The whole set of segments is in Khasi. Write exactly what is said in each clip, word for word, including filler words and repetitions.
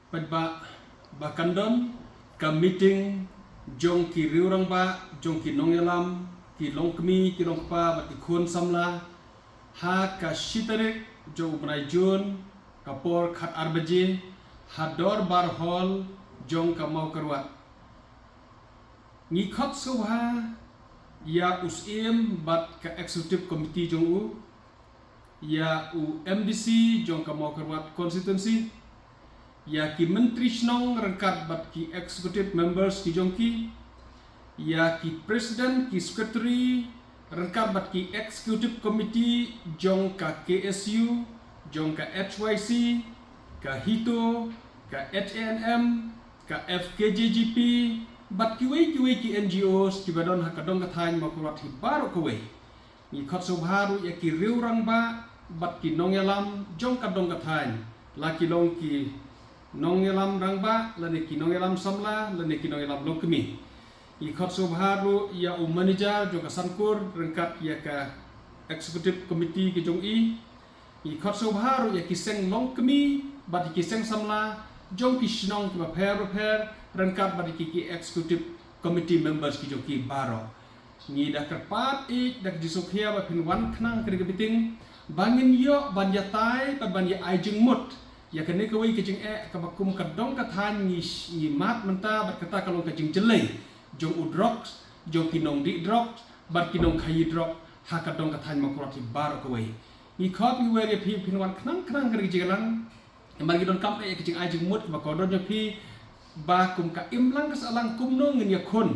Paidbah, ba kan don ka meeting jong ki riew rangbah, jong ki nongïalam, ki longkmie, ki longkpa bad ki khun samla ha ka shi tarik jong u bnai Jun, ka por khat ar baje ha Dorbar Hall jong ka Mawkyrwat. Ngi khot sngewbha ïa u Syiem bad ka Executive Committee jong u, ïa u M D C jong ka Mawkyrwat Constituency, ïa ki Myntri Shnong ryngkat bad ki Executive Members ki jong ki, ïa ki President, ki Secretary ryngkat bad ki Executive Committee jong ka K S U, jong ka H Y C, ka HITO, ka H A N M, ka F K J G P bad kiwei kiwei ki N G Os kiba don ha ka dong ka thaiñ Mawkyrwat hi baroh kawei. Ngi khot sngewbha ruh ïa ki riew rangbah bad ki nongïalam jong ka dong ka thaiñ, la ki long ki nongïalam rangbah lane ki nongïalam samla lane ki nongïalam longkmie. Ngi khot sngewbha ruh ïa u manager jong ka Sankur ryngkat ïa ka Executive Committee ki jong i. Ngi khot sngewbha ruh ïa ki seng longkmie bad ïa ki seng samla jong ki shnong kiba pher bapher ryngkat bad ïa ki, ki Executive Committee Members ki jong ki baroh. Ngi da kyrpad ïeit da ka jingsngewkhia ba phin wan khnang ha kane ka meeting ba ngin ïoh ban ïatai bad ban ïa ai jingmut ïa kane kawei ka jingeh kaba kum ka dong ka thaiñ ngi, ngi mad mynta bad kata ka long ka jingjyllei jong u drugs, jong ki nongdih drugs bad ki nongkhaïi drugs ha ka dong ka thaiñ Mawkyrwat hi baroh kawei. Ngi khot ngi wer ïa phi phin wan khnang khnang ha kane ka jingïalang. Namar ngi donkam eh ïa ka jingai jingmut kaba kordor jong phi ba kum ka imlang ka sahlang kumno ngin ïakhun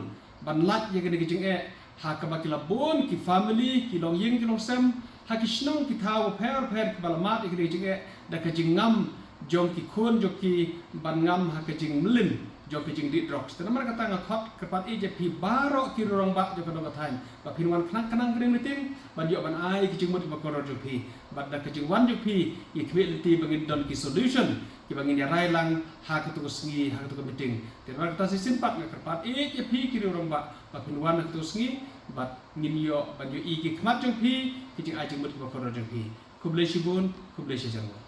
ban lait ïa kane ka jingeh ha kaba ki la bun ki family, ki longïing ki longsem ha ki shnong ki thaw bapher bapher kiba la mad ïa kane ka jingeh da ka jingngam jong ki khun jong ki ban ngam ha ka jingmlien jong ka jingdih drugs. Te namar kata nga khot kyrpad ïeit ïa phi baroh ki riew rangbah jong ka dong ka thaiñ ba phin wan khnang khnang ha kane ka meeting ban ïoh ban ai ïa ka jingmut kaba kordor jong phi. Bad da ka jingwan jong phi ngi khmih lynti ba ngin don ki solution kiba ngin ïa rai lang ha kato ka sngi, ha kato ka meeting. Te namar kata shisien pat nga kyrpad ïeit ïa phi ki riew rangbah ba phin wan ha kato ka sngi bad ngin ïoh ban ïohi ki khmat jong phi, ki jingai jingmut kiba kordor jong phi. Khublei shibun, khublei shihajar nguh.